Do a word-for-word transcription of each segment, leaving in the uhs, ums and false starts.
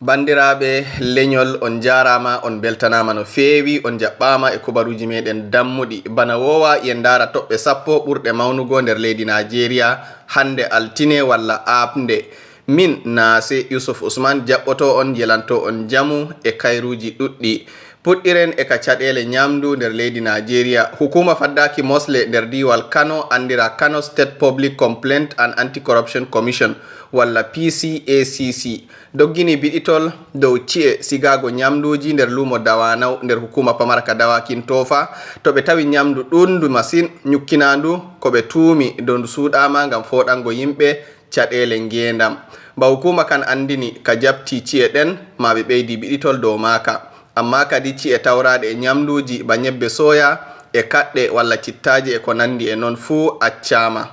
Banndiraaɓe leñol, on njaaraama, on mbeltanaama no feewi, on njaɓɓaama e kubaruuji meɗen dammuɗi. Bana woowa, yen ndaara toɓɓe sappo ɓurɗe mawnugo nder leydi Naajeeriya hannde altine walla aaɓnde. Min, Naase Yusuf Usman, jaɓɓoto on, yelanto on njamu e kayruuji ɗuɗɗi. Puɗɗiren e ka caɗeele ñamndu nder leydi Naajeeriya. Hukuuma faddaaki mosle nder diiwal Kano, anndira Kano State Public Complaint and Anti-Corruption Commission, walla P C A C C, doggini biɗitol dow ci'e sigaago ñamnduuji nder luumo Dawanaw nder hukuuma pamara ka Dawakin Tofa, to ɓe tawi ñamndu ɗuuɗndu masin ñukkinaandu ko ɓe tuumi dow ndu suuɗaama ngam fooɗango yimɓe caɗeele ngeendam. Ba hukuuma kan anndini, ka jaɓti ci'e ɗen, ma ɓe ɓeydi biɗitol dow maaka. Ammaa kadi ci'e tawraaɗe e ñamnduuji ba ñebbe soya e kaɗɗe walla cittaaje e ko nanndi e non fuu accaama.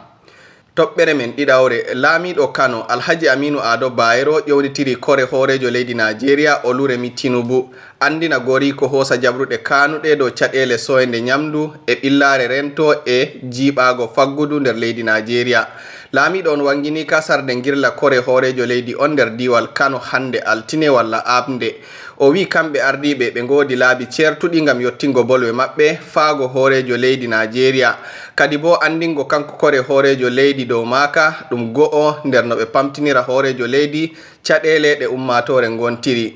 Toɓɓere men ɗiɗawre, laamiiɗo Kano, Alhaji Aminu Ado Bayero, ƴownitiri kore hooreejo leydi Naajeeriya, Oluremi Tinubu, anndina goriiko hoosa jaɓruɗe kaanuɗe dow caɗeele sooynde ñamndu e ɓillaare rento e jiiɓaago faggudu nder leydi Naajeeriya. Laamiiɗo on wannginii ka sarde ngirla kore hooreejo leydi on nder diiwal Kano hannde altine walla aaɓnde. O wi'i kamɓe ardiiɓe ɓe ngoodi laabi ceertuɗi ngam yottingo bolwe maɓɓe faago hooreejo leydi Naajeeriya. Kadi boo anndingo kanko kore hooreejo leydi dow maaka ɗum go'o nder no ɓe pamtinira hooreejo leydi caɗeele ɗe ummaatoore ngontiri.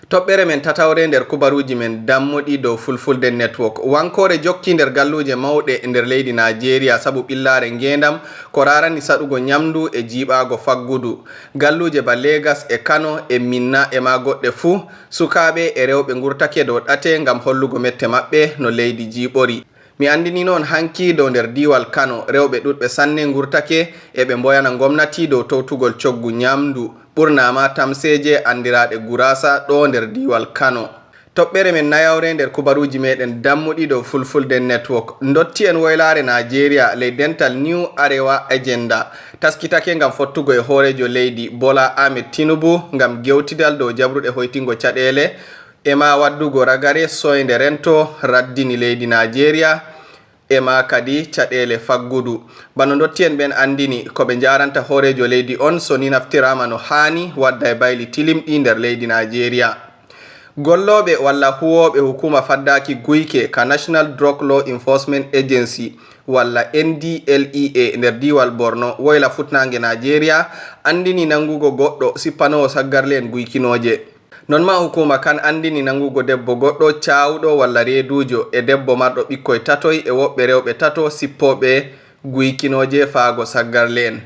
Toɓɓere men tatawre nder kubaruuji men dammuɗi dow Fulfulde Network. Wankoore jokki nder galluuje mawɗe nder leydi Naajeeriya sabu ɓillaare ngeendam ko raarani saɗugo ñamndu e jiiɓaago faggudu. Galluuje ba Legas e Kano e Minna e ma goɗɗe fuu, sukaaɓe e rewɓe ngurtake dow ɗate ngam hollugo mette maɓɓe no leydi jiiɓori. Mi anndinino on hanki dow nder diiwal Kano, rewɓe ɗuɗɓe sanne ngurtake e ɓe mboyana ngomnati dow towtugol coggu ñamndu, ɓurna ma tamseeje anndiraaɗe guraasa ɗo nder diiwal Kano. Toɓɓere men nayawre nder kubaruuji meɗen dammuɗi dow Fulfulde Network. Ndotti en woylaare Naajeeriya ley dental New Arewa Agenda taskitake ngam fottugo e hooreejo leydi Bola Ahmed Tinubu ngam gewtidal dow jaɓruɗe hoytingo caɗeele e ma waddugo ragare soynde rento raddini leydi Naajeeriya e ma kadi caɗeele faggudu. Bano ndotti'en ɓen anndini, ko ɓe njaaranta hooreejo leydi on so ni naftiraama no haani, wadda e bayli tilimɗi nder leydi Naajeeriya. Gollooɓe walla huwooɓe hukuuma faddaaki guyke ka National Drug Law Enforcement Agency walla N D L E A nder diiwal Borno, woyla fuɗnaange Naajeeriya, anndini nanngugo goɗɗo sippanoowo saggarle'en guykinooje. Non ma hukuuma kan anndini nanngugo debbo goɗɗo caawuɗo walla reeduujo e debbo marɗo ɓikkoy tatoy e woɓɓe rewɓe tato sippooɓe guykinooje faago saggarle'en.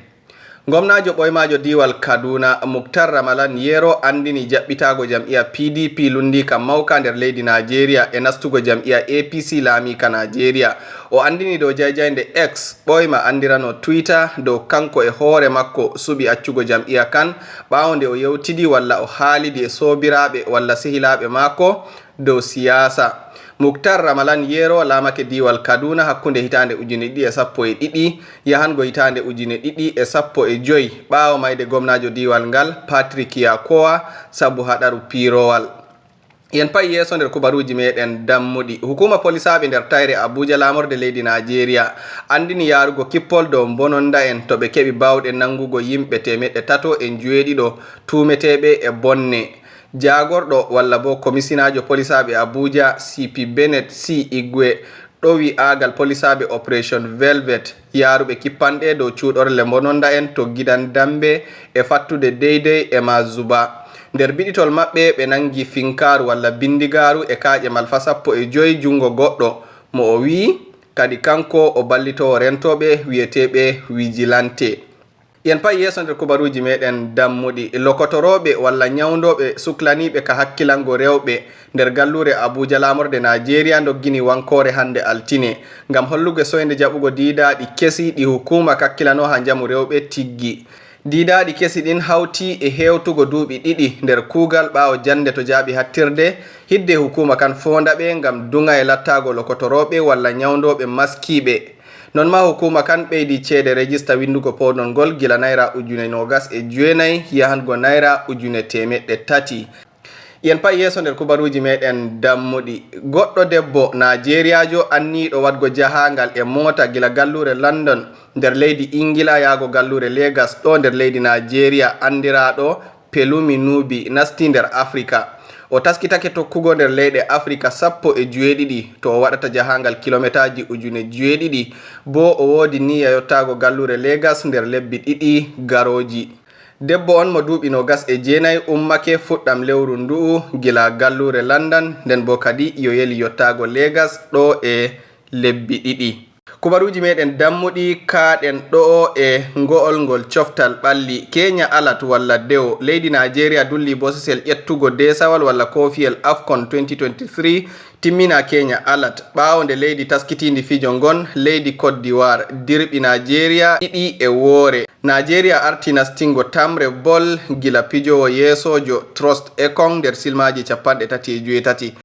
Ngomnaajo ɓoymaajo diiwal Kaduna, Muktar Ramalan Yero, anndini jaɓɓitaago jam'iya P D P lunndiika mawka nder leydi Naajeeriya e nastugo jam'iya A P C laamiika Naajeeriya. O anndini dow jayjaynde X, ɓoyma anndirano Twitter, dow kanko e hoore makko suɓi accugo jam'iya kan, ɓaawo nde o yewtidi walla o haalidi e soobiraaɓe walla sehilaaɓe maako dow siyaasa. Muktar Ramalan Yero laamake diiwal Kaduna hakkunde hitaande ujine ɗiɗi e sappo e ɗiɗi yahango hitaande ujine ɗiɗi e sappo e joy, ɓaawo mayde gomnaajo diiwal ngal, Patrick Yakowa, sabu haɗaru piirowal. Yen pa'i yeeso nder kubaruuji meɗen dammuɗi. Hukuuma polisaaɓe nder tayre Abuja, laamorde leydi Naajeeriya, anndini yaarugo kippol dow mbononda'en to ɓe keɓi baawɗe nanngugo yimɓe teemeɗɗe tato e njoweeɗiɗo tuumeteeɓe e bonne. Jaagorɗo walla boo komisinaajo polisaaɓe Abuja, C P Bennett C Igwe, ɗowi aagal polisaaɓe Operation Velvet, yaaruɓe kippanɗe dow cuuɗorle mbononda'en to gidan dambe e fattude deydey e ma Zuba. Nder biɗitol maɓɓe, ɓe nanngi finkaaru walla binndigaaru e kaaƴe malfa sappo e joy junngo goɗɗo mo o wi'i kadi kanko o ballitoowo rentooɓe wi'eteeɓe Vigilante. Yen pa'i yeeso nder kubaruuji meɗen dammuɗi. Lokotorooɓe walla ñawndooɓe suklaniiɓe ka hakkilango rewɓe nder galluure Abuja, laamorde Naajeeriya, ndoggini wankoore hannde altine ngam hollugo soynde jaɓugo diidaaɗi kesi ɗi hukuuma kakkilanooha njamu rewɓe tiggi. Diidaaɗi kesi ɗin hawti e heewtugo duuɓi ɗiɗi nder kuugal ɓaawo jannde to jaaɓi hattirde, hidde hukuuma kan foonda ɓe ngam duŋa e lattaago lokotorooɓe walla ñawndooɓe maskiiɓe. Non ma hukuuma kan ɓeydi ceede rejista winndugo poodol ngol gila nayra ujune noogas e jeenay yahango nayra ujune teemeɗɗe tati. Yen pa'i yeeso nder kubaruuji meɗen dammuɗi. Goɗɗo debbo Naajeeriyaajo anniyiiɗo waɗgo jahaangal e moota gila galluure London nder leydi Ingila yaago galluure Legas ɗo nder leydi Naajeeriya, anndiraaɗo Pelumi Nubi nasti nder Afrika. O taskitake tokkugo nder leyɗe Afrika sappo e joweeɗiɗi to o waɗata jahaangal kilometaaji ujune joweeɗiɗi, boo o woodi niyya yottaago galluure Legas nder lebbi ɗiɗi garooji. Debbo on mo duuɓi noogas e jeenayi ummake fuɗɗam lewru ndu'u gila galluure London, nden boo kadi yo yeli yottaago Legas ɗo e lebbi ɗiɗi. Kubaruuji meɗen dammuɗi kaaɗen ɗo'o e ngo'ol ngol coftal ɓalli. Kenya Alert walla dewo. Leydi Najeriya dulli bosesel ƴettugo desawal walla koofiyel AFCON twenty twenty-three, timmina Kenya Alert. Ɓaawo nde leydi taskitiindi fijo ngon, leydi Côte d'Ivoire dirɓi Najeriya ɗiɗi e woore. Najeriya arti nastingo tamre bol gila pijowo yeesoojo Trust Ekong nder silmaaji capanɗe tati e joweetati.